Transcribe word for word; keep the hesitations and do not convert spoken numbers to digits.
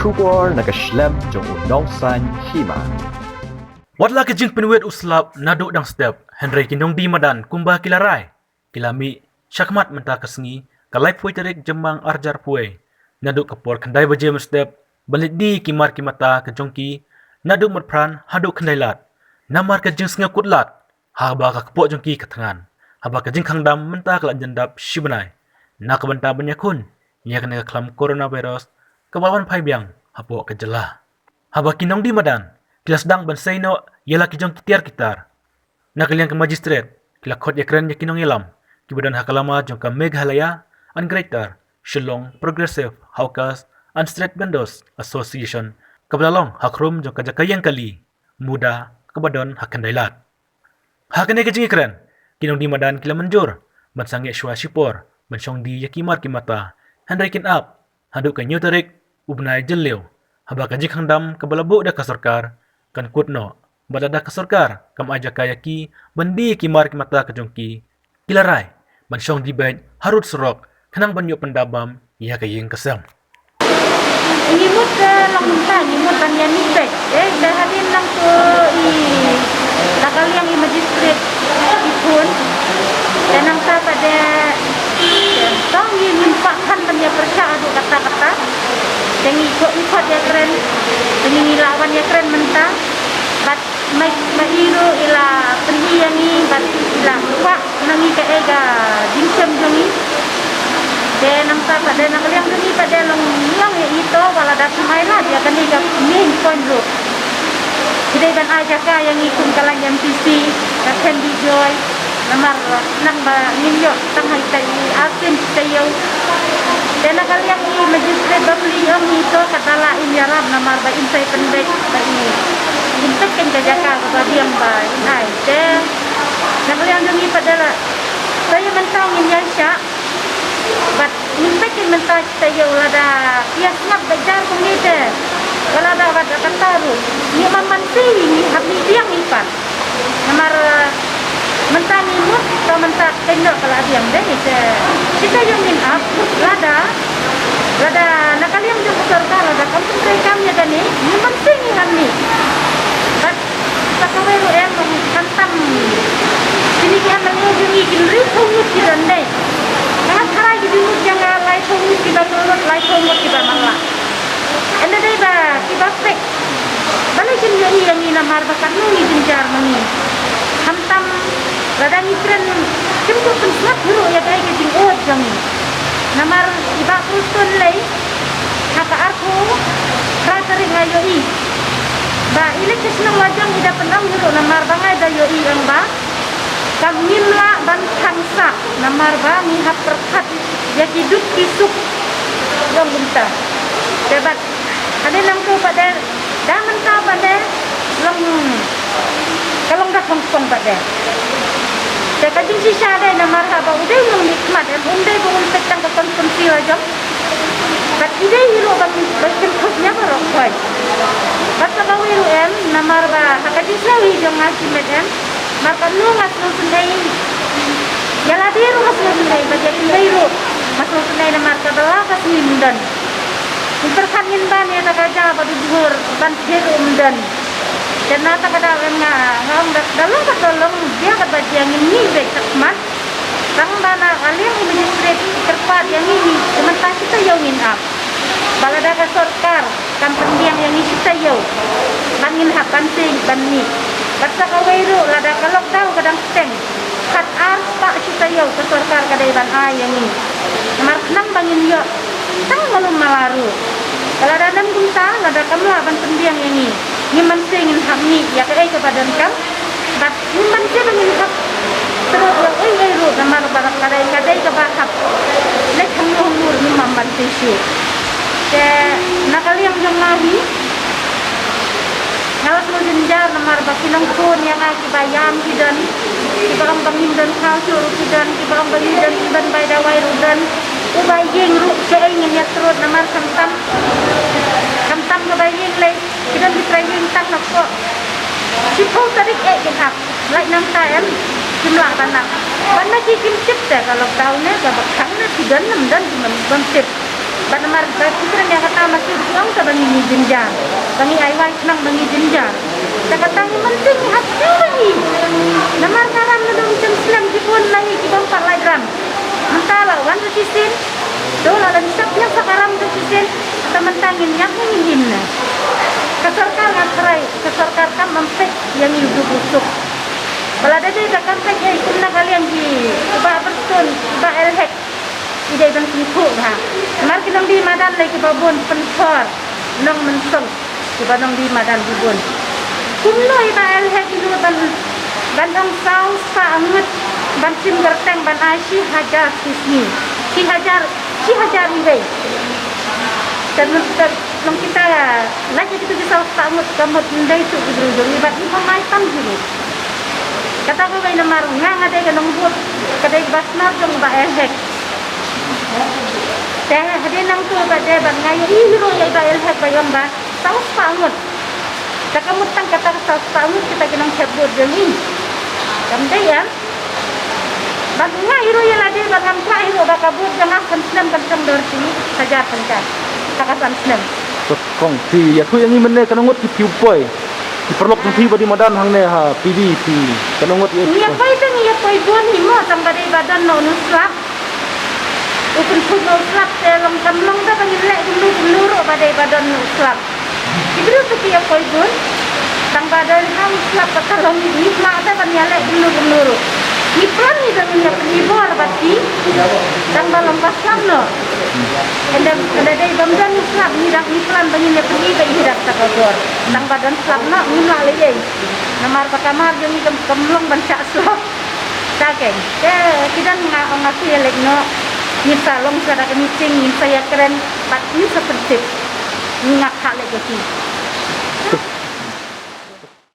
Khubor na ka shlem jong u nongsan hima. Wat la ka jingpynwit u slap naduh dang step, hynrei ki nongdie madan kumba ki la rai, ki la mih shakhmat mynta ka sngi, ka laiphew tarik Jymmang arhajar phew. Naduh ka por khyndai baje mynstep, ban leit die ki mar ki mata ka jong ki, naduh Motphran haduh Khyndailad. Namar ka jingsngewkut lad, haba ka kpoh jong ki ka thngan, haba ka jingkhang dam mynta ka la jan dap shi bnai. Na ka bynta ban ïakhun ïa kane ka khlam coronavirus kaba wan phai biang hapoh ka jylla. Haba ki nongdie madan ki la sdang ban sei noh ïa la ki jong ki tiar ki tar, na ka liang ka magistrate ki la khot ïakren ïa ki nongïalam kiba don ha ka lama jong ka Meghalaya and Greater Shillong Progressive Hawkers and Street Vendors Association, kaba la long ha khrum jong ka jaka ïeng kali MUDA kaba don ha Khyndailad. Ha kane ka jingïakren, ki nongdie madan ki la mynjur ban sangeh shuwa shipor ban shong die ïa ki mar ki mata, hynrei kin ap haduh ka hynñiew tarik u bnai Jylliew, haba ka jingkhang dam kaba la buh da ka sorkar kan kut noh. Bad lada ka sorkar kam ai jaka ïa ki ban die ki mar ki mata ka jong ki, ki la rai ban shong die beit harud surok khnang ban ïoh pyndap bam ïa ka ïing ka sem. Ngi mut, eh, long mynta ngi mut ban ïa mih beit. Eh, te hadien nangtu i la ka liang i magistrate i phone. Te nangta pat de, te tang ngi ngim kwah khan ban ïa pyrshah haduh katta katta. Te ngi kwah, ngi kwah ïakren. Te ngi lah ban ïakren mynta. Bad ma, ma i ruh i la pyni ïa ngi bad i la kwah na ngi kaei ka jingshem jong ngi. Te nangta pat de na ka liang jong ngi pat de long, long ïa i to ba lada ki mai lad ïa kane ka main point ruh, ki dei ban ai jaka ïa ngi kum ka lain M P C, ka Sandy Joy. Namar nang ba ngin ïoh tang ha ita i arsien taïew. Te na ka liang i magistrate ba plie ong i to ka da lah in ïarap namar ba in sa pynbeit ba i, in peit kein ka jaka kaba biang ba in ai. Te na ka liang jong i pat de la, to ïa mynta ngin ïai shah. Bad ngin peit kein mynta taïew lada ïa sngap beit jar kumne te. Lada bad kata ruh ngim, man man si ngi hap mih biang i pat. Namar, eh, mynta ngi mut, to mynta kein noh ka la biang de, te shi taïew ngin ap, lada, lada na ka liang jong ka sorkar lada kam pyntrei kam ïa kane, ngim ban sing ïa kane. Bad sa kawei ruh em, khamtam kine ki M L A jong ngi kin ri thong ngut ki don dei. Nga tharai ki jingmut jong nga lai thong ngut kiba kyllut, lai thong ngut kiba marlah. Ynda dei ba kiba peit ba la jin ïohi ïa ngi namar ba katno ngi jynjar ma ngi. Khamtam lada ngi kren kim ju pynsngap hi ruh ïa kaei ka jingud jong ngi. Namar i Bah Prestone lei ha ka arphew phra tarik nga ïohi ba i leit sha shnong la jong i da pynong hi ruh namar ba nga i da ïohi ong ba kam ngim lah ban khang sah namar ba ngi hap pyrkhat ïa ki duk ki suk jong kumta. Te bad hadien nangtu pat de, da mynta pat de long, ka long da khongpong pat de. Te ka jingshisha de namar haba u dei u nongmihkhmat em, um dei ba un peit tang ka constituency la jong. Bad i dei hi ruh ba, ba kynthup ïa baroh khoit. Bad sa kawei ruh em, namar ba ha ka jingsngew hi jong nga shimet em, mar katno nga sngewsynei. Ïa lade ruh nga sngewsynei, bad ïa kiwei ruh nga sngewsynei namar ka da la ka sngi ym don. Ngim pyrkhat ngin ban ïa kata ka jaka ba dujhur ban thied ruh ym don. Te na kata ka daw em nga, nga ong da, da long kat da long, jia kat ba jia, ngin mih beit shakhmat. Tang ba na ka liang i magistrate kyrpad ïa ngi, ngi, te mynta shi taïew ngin ap. Ba lada ka sorkar kam pynbiang ïa ngi shi taïew, ba ngin hap ban sing ban mih. Bad sa kawei ruh lada ka lockdown ka dang kyrteng, khat ar spah shi taïew ka sorkar ka dei ban ai ïa ngi. Namar khnang ba ngin ïoh tang malu mala ruh. Lada nam kumta, lada kam lah ban pynbiang ïa ngi, ngim ban sing ngin hap mih ïa kaei kaba donkam. Bad ngim ban sing ba ngin hap trud ïa uei uei ruh namar ba ka dei, ka dei kaba hap leit hangno hangno ruh ngim ban sing shuh. Te na ka liang jong nga hi, nga la sngewjynjar namar ba ki nongphone ïa nga kiba ïam ki don, kiba ong ba ngim don khaw shuh ruh ki don, kiba ong ba ngim don ki ban bai dawai ruh don. U bai ïeng ruh shaei ngin ïa trud namar khamtam, khamtam ka bai ïeng lei, ki don ki trai ïeng tang na pok. Shiphew tarik eh kin ap, lait nangta em, kim lah ban ap. Ban na ki kim tip te ka lockdown ne kaba khang ne ki don ne ym don kim ban tip. Bad namar ba ki kren ïa kata ma ki ruh ki ong te ba ngi ngi jynjar. Ba ngi ai wai khnang ba ngi jynjar. Te kata ngi mynta ngi hap siew ba ngi. Namar ka ram naduh mynshem slem ki bun na ngi ki bym pat lait ram. Mynta la wan ruh shisien. To la leit shop ïa sa ka ram ruh shisien. Te mynta ngin ïap ne ngin im ne. Ka sorkar nga tharai, ka sorkar kam, kam peit ïa ngi u duk u suk. Ba lada dei ba kam peit ïa ngi kumno ka liang ki, i Bah Prestone, i Bah L. Hek. I dei ban pynkhuh bha. Namar ki nongdie madan lei kiba bun pynthor nongmynsong kiba nongdie madan ki bun. Kumno i Bah L. Hek i nud ban, ban ong saw spah ngut ban shim kyrteng ban ai shi hajar shi sngi. Shi hajar, shi hajar iwei. Te, te long kita lait ïa kitu ki saw spah ngut ka mut ym dei tu ki briew jong ngi bad ngi pynlait tam ki ruh. Kata kawei namar nga, nga dei ka nongbud, ka dei kaba snar jong Bah L. Hek. Te hadien nangtu ba dei ban nga ïohi hi ruh ïa i Bah L. Hek ba ïong ba saw spah ngut. Te ka mut tang kata ka saw spah ngut kita ki nongthep vote jong ngi. Kam dei em? Ba nga hi ruh ïa lade ba ngam kwah hi ruh ba ka vote jong nga san snem kan shong dor shi hajar tyngka. Ka ka san snem. Kong phi ïathuh ïa ngi mynne katno ngut ki phi u poi. Ki paralok jong phi ba dei madan hangne ha P D phi. Katno ngut ïa u phi u poi. Ngi ïa poi te ngi ïa poi bun hi mo tang ba dei ba don noh u slap. U pynphut noh u slap te long kam long te ba ngin leh kumno kumno ruh ba dei ba don noh u slap. Ki briew te ki ïa poi bun. Tang ba don ha u slap ba ka long ngi mah te ban ïa leh kumno kumno ruh. Ngi plan ngi dang ïa pynïbor ba ti. Tang ba long ba slap noh. Ynda, ynda dei bym don slap ngi dang ngi plan ba ngin ïa pynï ba i dang sa ka bor. Tang ba don slap noh ngim lah leh ei. Namar ba ka mar jong ngi kam, kam long ban shah slap. Ta keiñ. Te ki dang nga ong nga phi ïa leit noh. Ngin sa long sa da ka meeting ngin sa ïa kren bad ngin sa pyntip. Ngi ngap ha leit ïa ki.